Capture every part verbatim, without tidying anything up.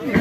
Hello,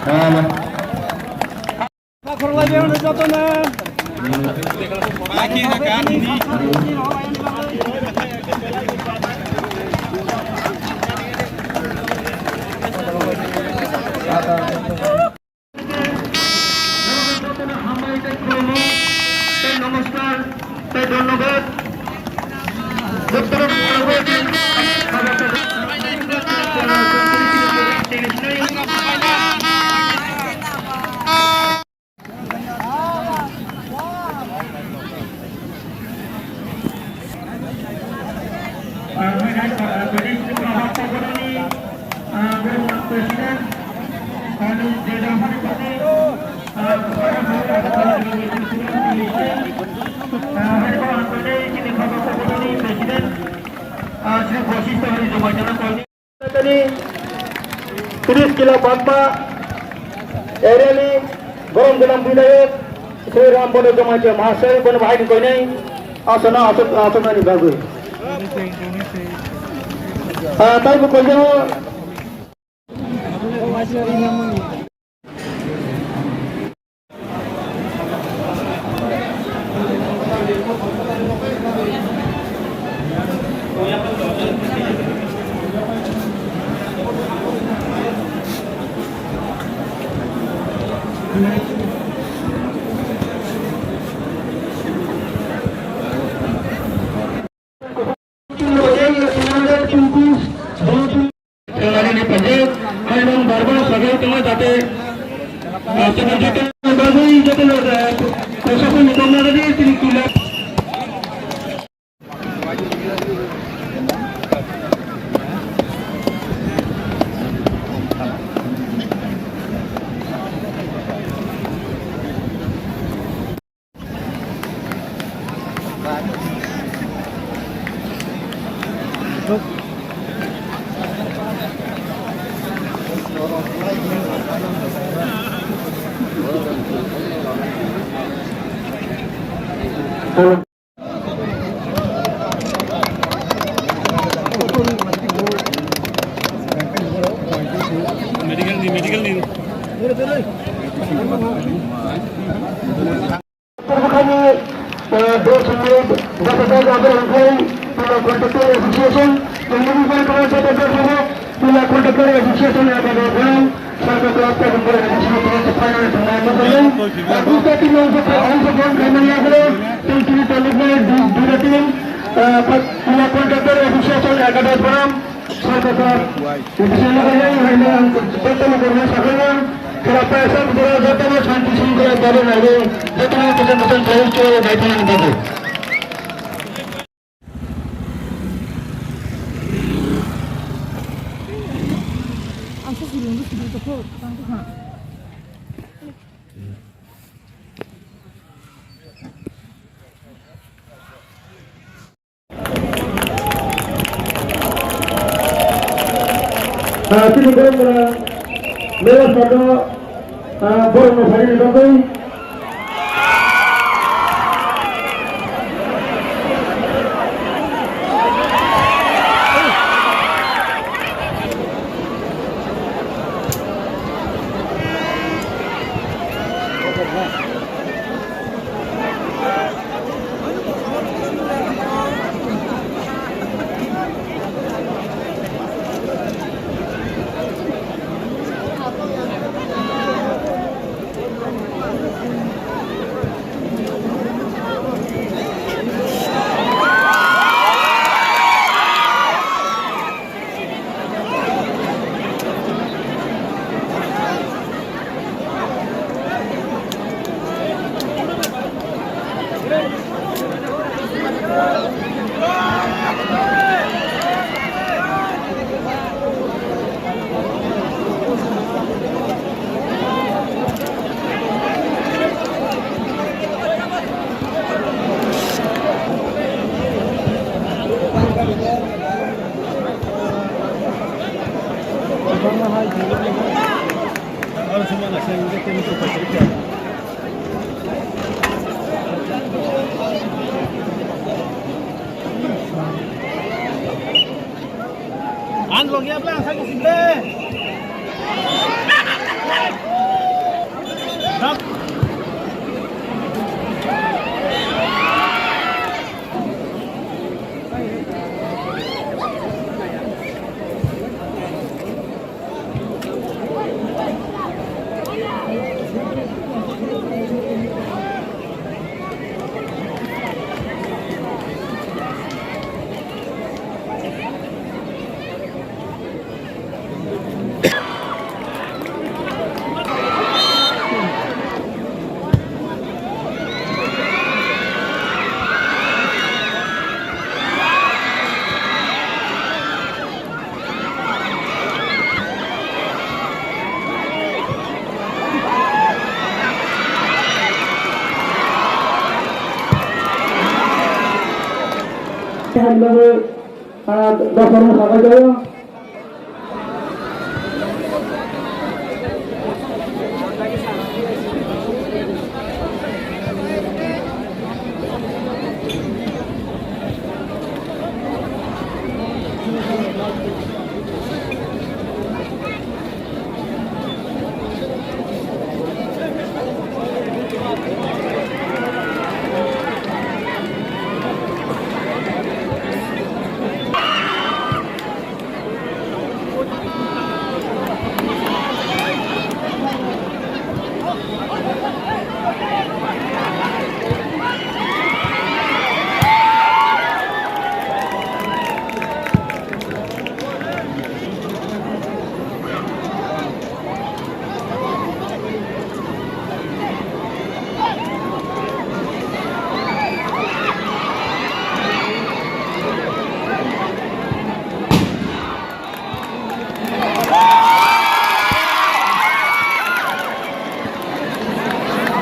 hello. Tini, tini kila Bagma area ni borom gwnang bidayok Sri Ram Bono Jamatia Mahasai bono bahai ni koinai asana asok asok nani bagwi. Ah, taibo koinai. Thangnarini phaikhe, hai nang bar bar sagai tongo, jate, ah, chini joto bagwi, joto, ah, proshasonni tongna bagwi chini kila. Medical ni, medical ni. Pila Contractor Association, Individual Contractor Association, Pila Contractor Association, Sarkar Club, Pila Contractor Association, Pila Contractor Association, Pila Contractor Association, Pila Contractor Association, Pila Contractor Association, Pila Contractor Association, Sarkar Club, Official logo yang hai na ang joto no korma sakha, khela paisa bujura joto no shanti shrinkhla dole nai, joto no kocham kocham khlai chwla bai thang nang bagwi. Ang sa suri ang suri to ko tang ko ha. Ah, chini borok mela, mela sado, ah, borok no phai ni bagwi. Ang logya bla ang sakhe simle. Hamlago, ah, dopharno sabai jago.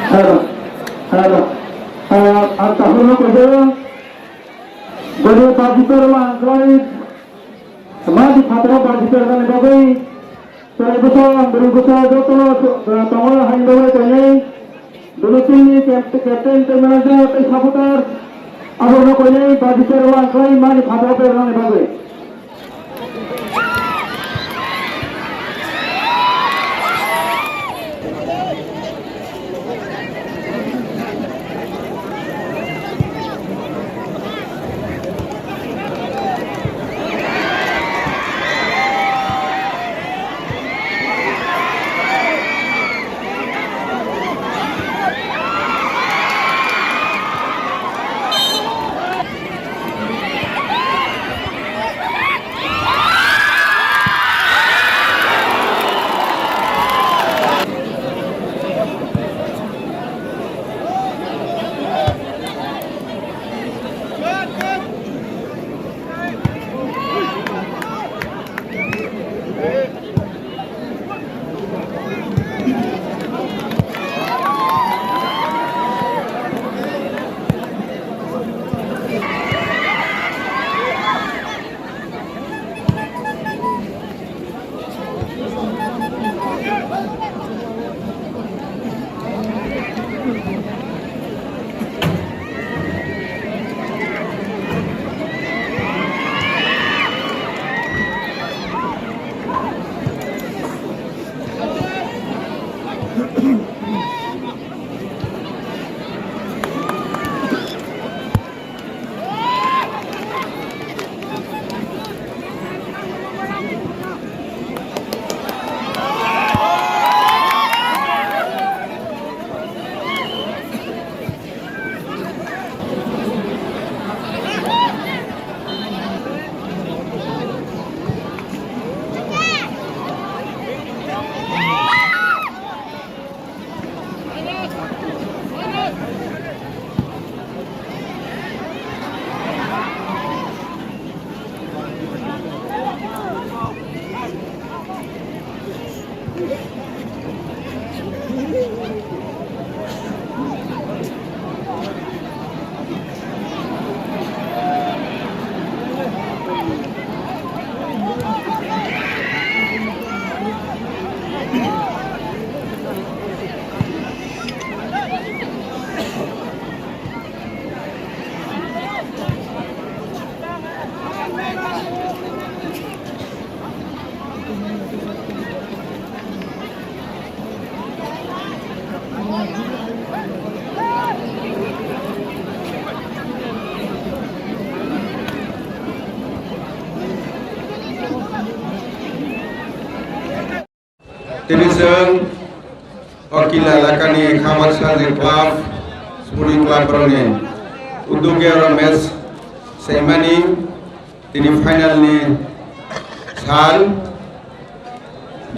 Hello, hello. Ah, ang takhorno koijago. Gori party pero ma ang kwlai. Madi phataro party pero nani bagwi. Chwrai bwsa, bwrwi bwsa jotono, ah, tongo haino bagwi koinai. Dolo team ni cap-, captain tei manager tei supporter. Abono koinai party pero ma ang kwlai madi phataro pero nani bagwi. Tini chwng o Killa elakani Khabar Saji Club, Sporting Club rokni udugi oro match sengmani tini final ni sal.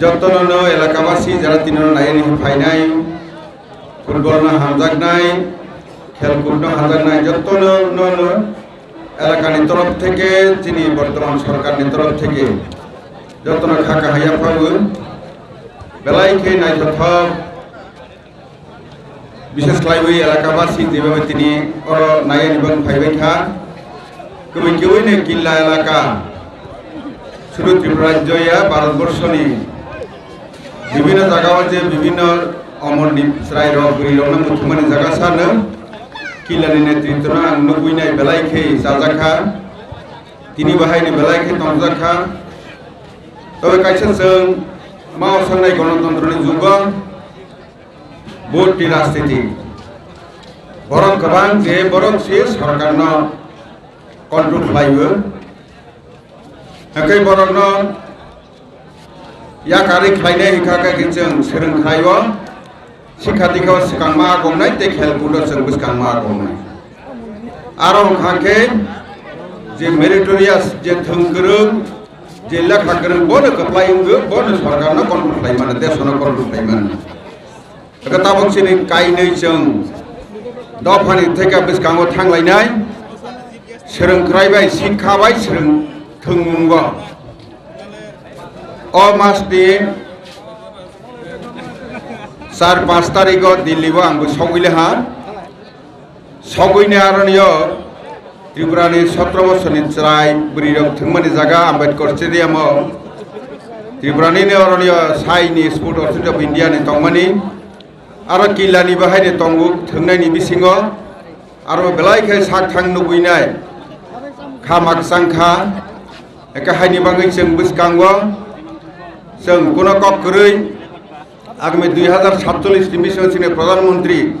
Jotono no elakabasi jara tini no naiwi phainai, football no hamjaknai, khelkut no hamjaknai, jotono no no elakani torof theke, chini bortoman sorkarni torof theke jotono kha kahai yaphago. Belai khe naithothok, bishes khlaiwi elakabasi jebabe tini oro naiyani bagwi phaibai kha. Kubui kubui ni Killa elaka, sudu Tripura rajyo ya, Bharat borso ni bibhinno jaga o je bibhinno omor ni chwrai rok, bwrwi rok no muthungmani jaga sano Killa ni netritwo no ang nugwi nai belai khe chajak kha. Tini bahai ni belai khe tongjak kha. Tobe kaisa chwng ma osongnai gonotontro ni jugo vote ni rajniti. Borok kwbang je borok se sorkar no control khlaiwi. Hwnkhe borok no yakarwi khlainai hwnkha khe chwng swrwng khlaio, sikha dikha o swkangma agongnai tei khel kudo chwng bwskangma agongnai. Aro hwnkha khe je meritorious, je thwng kwrwng, je lekha kwrwng, bono kwplai wngwi bono sorkarno control khlai mano, desono control khlai mano. Hwnkhe tabuk chini kainwi chwng dophani theka bwskango thanglainai, swrwng khwrai bai, sikha bai, swrwng thwngmungo. O mas ni char panch tarikh o Delhi o ang bo sogwi le ha. Sogwi ni aroni o Tripura ni sotro bosor ni chwrai bwrwi rok thwngmani jaga Ambedkar Stadium o Tripura ni ni aroni o sai ni Sport Authority of India ni tongmani, aro Killa ni bahai ni tongo thwngnai ni bisingo. Aro belai khe sak thang nugwi nai kha mak chang kha. Eka haini bagwi chwng bwskango chwng kuno kok kwrwi agami dui hazar satchollish ni bisingo chini Pradhan Mantri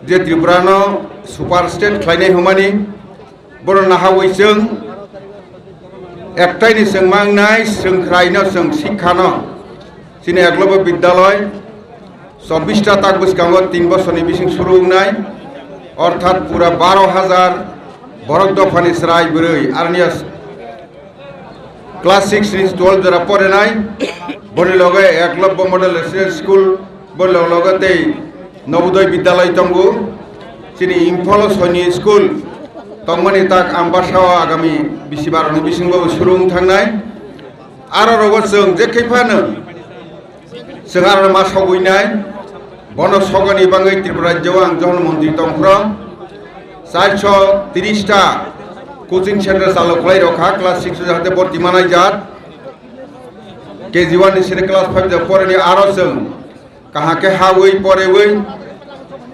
je Tripura no super state khlainai hwnmani, bono nahawi chwng ektai ni chwng mangnai, chwng khwrai no, chwng sikha no, chini Eklavya Vidyalaya, chobbish ta tak bwskango tin bosorni bising suru wngnai, orthat pura baro hazar borok dophani chwrai bwrwi aroni class six ni twelve jora porinai, boni loge Eklavya Model Residential School, boni loge loge tei Navodaya Vidyalaya tongo, chini Imphal o Soini School tongmani tak Ambasa o agami bisibar ni bisingbo suru wng thangnai, aro rogo chwng je khe phano Chwng aro ma sogwi nai, bono sogani bagwi Tripura rajyo ang Johon Montri tongphro, charso tris ta coaching center chalo khlai rokha, class six o jahate borti manai jat, K G one ni sini class five jat poreni aro chwng kaham khe hawi porewi,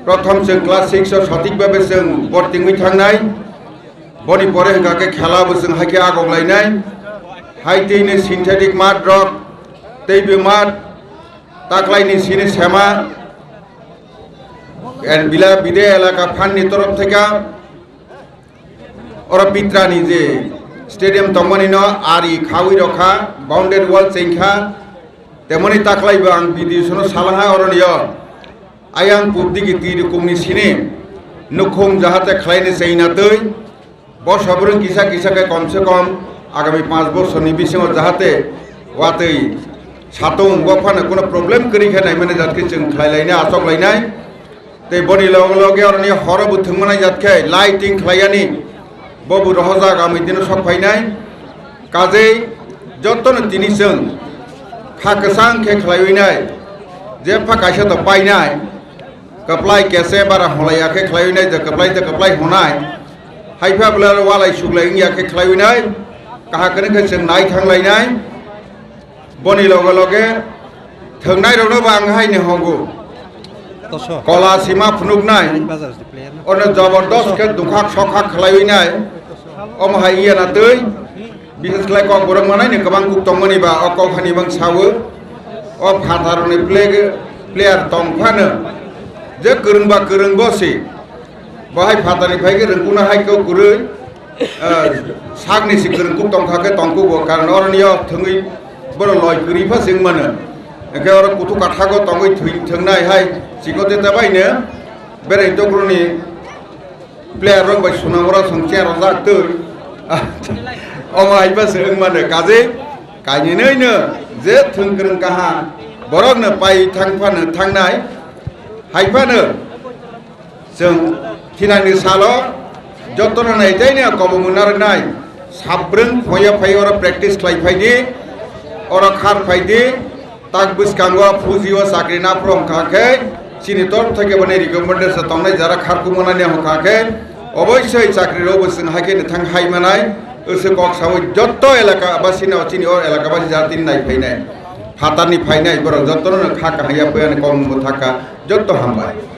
prothom chwng class six o sothik babe chwng borti wngwi thangnai, boni pore hwnkha khe khela bo chwng hai khe agok lainai, hai twi ni synthetic mat rok, tei bo mat, Taklaini sini sema, en bila bide elaka phan ni torof theka, oro pitra ni je stadium tongmani no ari khawi rokha, boundary wall chengkha, temoni taklai bo ang video sono salaha oro niyo, ayang pubdi ki twi rukung ni sini, nukhung jahate khlaini chaina twi, Bo sobrwng kisa kisa khe kom se kom agami panch bosorni bisingo jahate watwi satung wngkha phano kuno problem kwrwi khe naimani jat khe chwng khlai lainai, achok lainai. Tei boni loge loge oroni horo bo thwngmanai jat khe lighting khlaiyani bo bo rohorjak agami dino sok phainai. Kajei jotono tini chwng kha kwchang khe khlaiwi nai, jepha kaisa to painai. Kwplai kese bara holai ya khe khlaiwi nai, je kwplai je kwplai honai. Haipha bwle walai suglai wngya khe khlaiwi nai. Kaham kwrwng khe chwng nai thang lainai. Boni loge loge thwngnai rokno bo ang hai ni hongo. Kola sima phunuknai. Ono jobor dos khe dukhak sokhak khlaiwi nai. Omo hai iya na twi. Bises khlai kok borok manai ni kwbang kuk tongmani ba o kok hani bang sawo. O phatar ni player tong phano je kwrwng ba kwrwng bo si. Bo hai phatar ni phai khe rwngkuna hai kok kwrwi, eh, sak ni si kwrwng kuk tong kha khe tong kuk bo karon oro ni o thwngwi boro loi kwrwi pha sing mano. Hwnkhe oro kuthuk kathago tongwi thwi-, thwngnai hai chikote tebaino berai tokroni player rok bai swnamora song chair rok jak twi. Omo hai ba se wng mano kaje kainwi nwi no je thwng kwrwng kaha borok no pai thang phano thangnai hai phano Chwng thinangni salo jotono naithaini kobongma narwknai. Sabrwng phoya phai oro practice khlai phaidi, oro khar phaidi, tak bwskango phujio chakri naphro wngkha khe chini tortha khe boni recommendation tongnai jara kharkukmani wngkha khe oboisoi chakri rokbo chwng hai khe nwthang hai manai, wngse kok sawi jotto elaka basino chini o elaka basi jara tini nai phainai, phatarni phainai borok jotono kha kahaya phuyani kobongma thaka jotto hambai.